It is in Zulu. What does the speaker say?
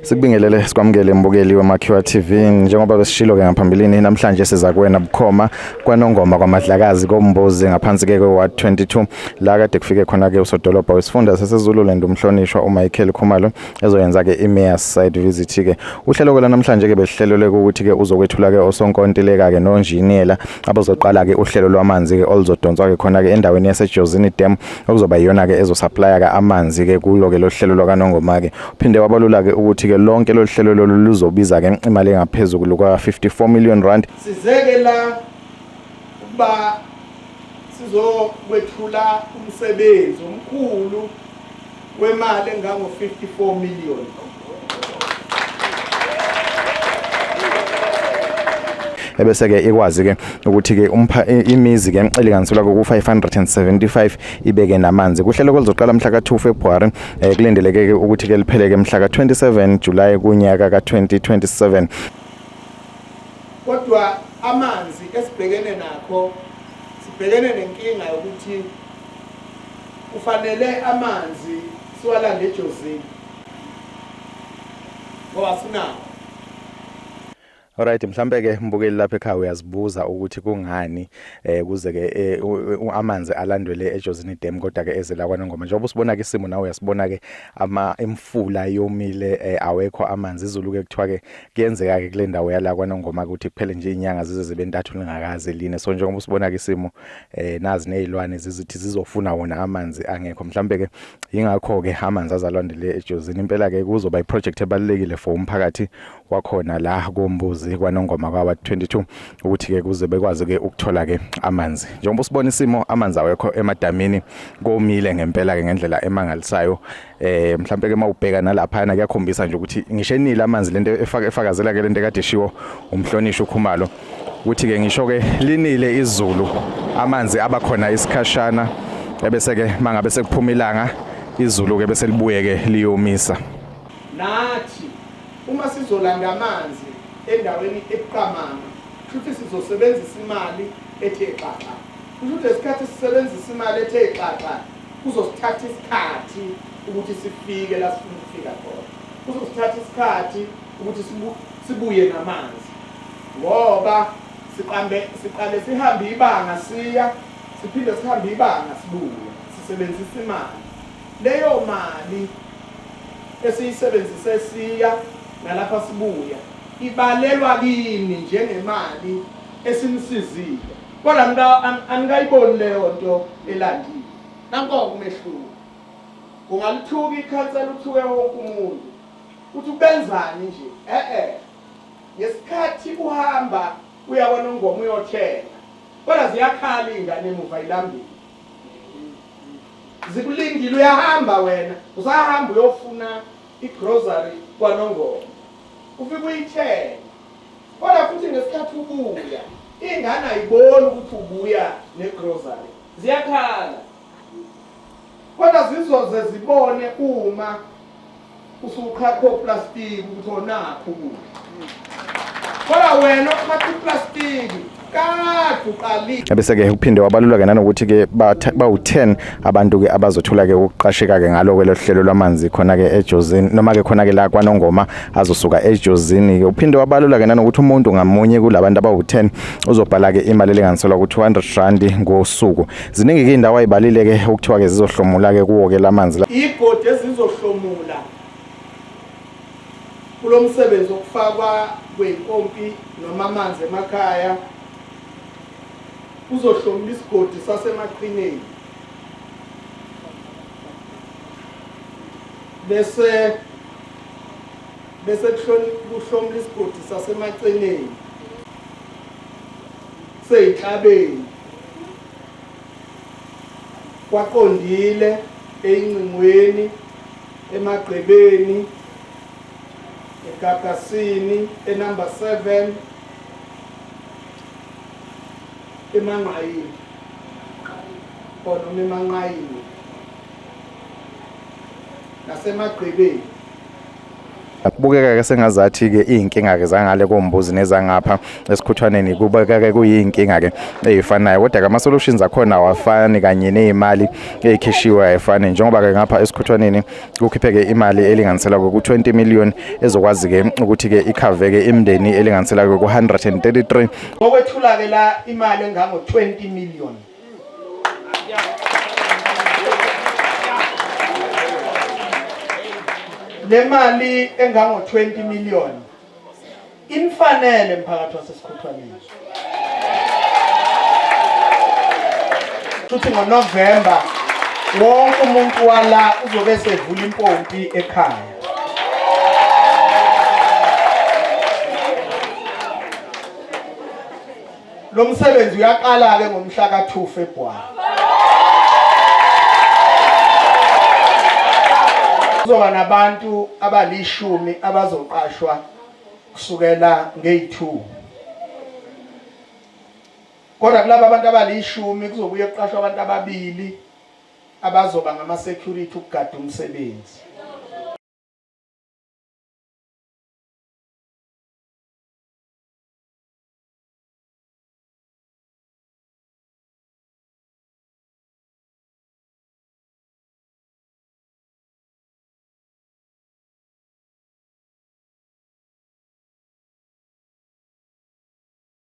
Sikubingelele sikwamukele mbukeli weMakhiwa TV. Njengoba besishilo ke ngaphambilini, namhlanje siza kuwena bukhoma kwaNongoma kwaMadlakazi koMbuzi ngaphansi ke kwe-Ward 22, la kade kufike khona ke usodolobha wesifunda saseZululand umhlonishwa uMichael Khumalo ezoyenza ke i-mayor's site visit ke. Uhlelo ke namhlanje ke besihlelelwe ukuthi ke uzokwethula ke osonkontileka ke nonjiniyela abazoqala ke uhlelo lwamanzi ke oluzodonswa ke khona ke endaweni yaseJozini Dam, okuzoba iyona ke ezosupplya ke amanzi ke kulo ke lo hlelo lwakaNongoma ke. Uphinde wabalula ke ukuthi ke lonke lolu hlelo lolu luzobiza ke imali engaphezulu kwa 54 million rand. Sizeke la ukuba sizokwethula umsebenzi omkhulu wemali engango 54 million. Ebese ke ikwazi ke ukuthi ke imizi ke elinganiselwa ku 575 ibeke namanzi. Kuhlelo koluzoqala mhla ka 2 February, kulindeleke ke ukuthi ke lipheleke mhla ka 27 July kunyaka ka 2027. Kodwa amanzi esibhekene nakho, sibhekene nenkinga yokuthi kufanele amanzi siwalande eJozini ngoba sinawo. Alright, mhlambe ke mbukeli lapha ekhaya uyazibuza ukuthi kungani kuze ke amanzi alandwele eJozini Dam kodwa ke eze la kwaNongoma. Njengoba usibona ke isimo nawe uyasibona ke, ama imfula yomile, awekho amanzi. Izulu ke kuthiwa ke kuyenzeka ke kule ndawo yala kwaNongoma ukuthi kuphele nje inyanga zize zibe ntathu lingakaze line. So njengoba usibona ke isimo, nazi nezilwane zizithi zizofuna wona amanzi angekho. Mhlambe ke ingakho ke amanzi azalwandele eJozini. Impela ke kuzoba iproject ebalulekile for umphakathi wakhona la koMbuzi kwaNongoma kwa 22 ukuthi ke kuze bekwazi ke ukuthola ke amanzi. Njengoba usibona isimo, amanzi awekho emadamini, komile ngempela ke ngendlela emangalisayo. Mhlambe ke mawubheka nalapha kuyakhombisa nje ukuthi ngisho enile amanzi, lento efaka efakazela ke lento ekade ishiwo umhlonishwa uKhumalo ukuthi ke ngisho ke linile izulu, amanzi abakhona isikhashana, ebese ke mangabe sekuphuma ilanga, izulu ke bese libuye ke liyomisa. Nathi uma sizolanda amanzi endaweni ebuqamama, kusho sizosebenzisa imali ethe xaxa. Kusho ukuthi lesikhathi sisebenzisa imali ethe xaxa, kuzosithatha isikhathi ukuthi sifike la sifuna ukufika khona. Kuzosithatha isikhathi ukuthi sibuye namanzi ngoba siqambe siqale sihambe ibanga siya, siphinde sihambe ibanga sibuye, sisebenzisa imali. Leyo mali esiyisebenzise siya nalapha sibuya ibalelwa kini njengemali esinisizile, kodwa anikayiboni leyo nto elandile. Nanko umehluko. Ungalithuka ikhansela, uthuke wonke umuntu uthi ubenzani nje. Eh, ngesikhathi uhamba uya kwaNongoma uyothenga, kodwa ziyakhala iy'ngane emuva ilambile, zikulindile. Uyahamba wena, usahamba uyofuna igrocery kwaNongoma, ufike uyithenga, kodwa futhi ngesikhathi ubuya ingane ayiboni ukuthi ubuya negrocery. Ziyakhala, kodwa zizoze zibone uma usuqhaqha oplastiki ukuthi onakho ukudla. Kodwa wena oqhaqha iplastiki kade uqalile. Ebese ke uphinde wabalula ke nanokuthi ke bawu-10 abantu ke abazothola ke ukuqasheka ke ngalo ke lohlelo lwamanzi khona ke eJozini noma ke khona ke la kwaNongoma azosuka eJozini ke. Uphinde wabalula ke nanokuthi umuntu ngamunye kulabantu abawu-10 uzobhala ke imali elinganiselwa ku-200 rand ngosuku. Ziningi ke indawo ayibalile ke okuthiwa ke zizohlomula ke kuwo ke lamanzi la. Igodi ezizohlomula kulo msebenzi wokufakwa kwempompi noma amanzi emakhaya, kuzohlomula isigodi saseMaqhineni, bese kuhlomula isigodi saseMacineni, seyinhlabeni, kwaqondile eyincingweni, eMagqebeni, eGagasini, enumber 7, eManqayini or noma eManqayini naseMagqebeni. Kubukeka ke sengazathi ke izinkinga ke zangale kombuzi nezangapha esikhuthwaneni kubukeka ke kuyinkinga ke ezifanayo, kodwa ke ama solutions akhona awafani kanye nezimali ezikhishiwe ayifani, njengoba ke ngapha esikhuthwaneni kukhipheke imali elinganiselwa ku 20 million ezokwazi ke ukuthi ke ikhaveke imindeni elinganiselwa ku 133. Okwethula ke la imali engango 20 million. Le mali engango 20 million infanele mphakathi waseSikhuthwaneni. Futhi ngoNovember wonke umuntu wala uzobe sevula impompi ekhaya. Lo msebenzi uyaqala-ke ngomhla ka-2 February. Kuzoba nabantu abalishumi abazoqashwa kusukela ngeyi-2. Kodwa kulaba abantu abalishumi kuzobuye kuqashwe abantu ababili abazoba ngama-security ukugada umsebenzi.